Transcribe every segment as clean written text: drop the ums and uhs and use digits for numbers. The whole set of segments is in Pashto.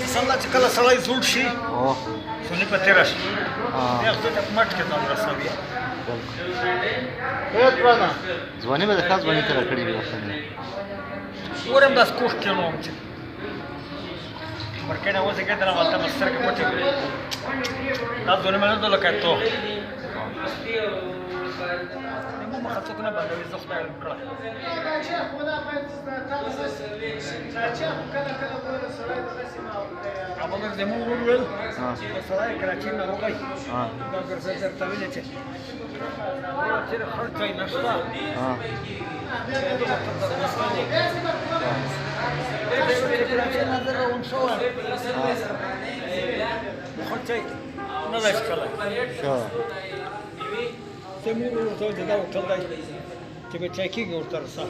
اصل چې کله سړی زوړ شي سونی په تېره شي، بیا خو ته مټ کې ځان رسوي. ځواني به د ښه ځواني تېره کړې وي. ګورم داسې کوښ کښېنوم چې مرکې نه وزېږېدلم، هلته مې سترګې پټې کړې. دا ځواني مې نه ده لکه تو زموږ مخه څوک نه بندوي، زه خدای کړه. مګر زموږ ورور ویل سړی کراچۍ ناروغی دا ګرځه درته ویلې چې چېرې خړ چای نشته. کراچۍ نه زه روان شوی، خړ چای نه دی څښلی. زموږ ورور ورته ویل چې دا هوټل دی چې به چای کېږي ورته رسه.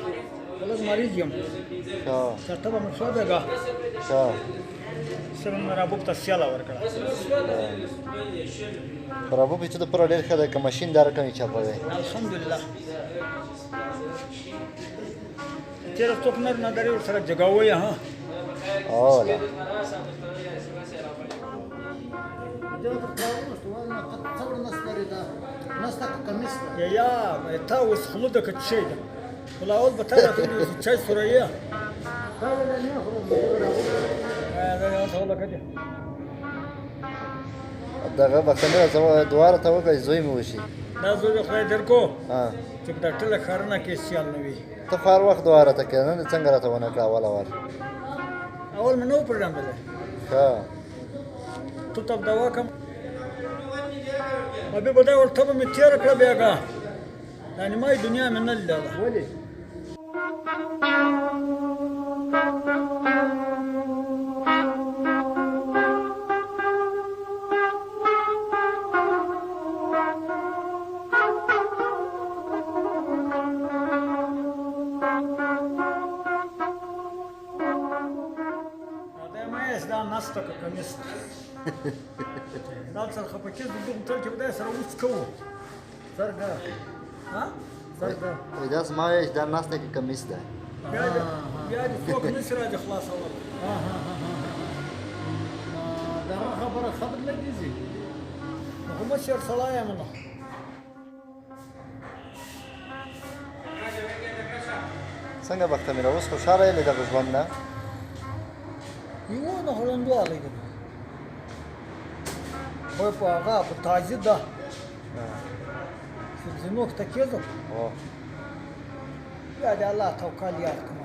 لږ مریض یم، تبه مې شوه بېګا، سره مې رابوب ته سیاله ورکړه. رابوب چې د پوره ډېر ښه دی، که ماشین دا رقم یې چاپوي. الحمدلله چېرې څوک نر نه درې ورسره جګاوی. ها اوله یا تا اوس خوله ده که څه ده، خو لا اول به تا راته وویل چې چای سوروې. دغه بخښنه دعا راته وکړه چې زوی مې وشي. دا زوی به خدای درکو چې په ډاکټر له ښارونه کې سیال نه وي. ته خو هر وخت دعا راته کوې، نن څنګه راته ونه کړه؟ اوله وار اول مې نه و پرېږدلی. ښه ته ته دوا کوم بیا به دا ورته به مې تېره کړه بېګا، دا نیمایي دنیا مې نه لیدله. ولې؟ دا نسته که کمیس دا سره خفه کېږي، دغه تل کې به دا سره اوس کوو. څرګه ها څرګه دا زما وایي چې دا ناسته کې کمیس ده. بیا دې څوک نه شي راځي خلاصول. دغه خبره خبر لګېږي. خو مشر سړی یم نو. څنګه بخته مې اوس خوشحاله یې له دغه ژوند نه؟ یو نه هلندوالی دی، خو په هغه په تازي ده چې زینو ته کېږم، بیا د الله توکل یاد کړم.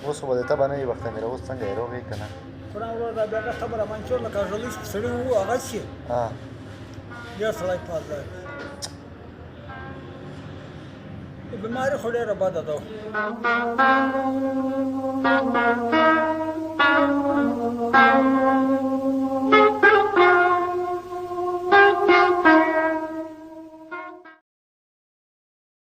اوس خو به د تبه نه وي بخته مې، اوس څنګه یې، روغ یې که نه؟ قرآن ورور دا بیا تبه راباندې شوه لکه ږلۍ چې سړي وو هغه شي، ډېر سړی پازه. بیماري خو ډېره بده ده.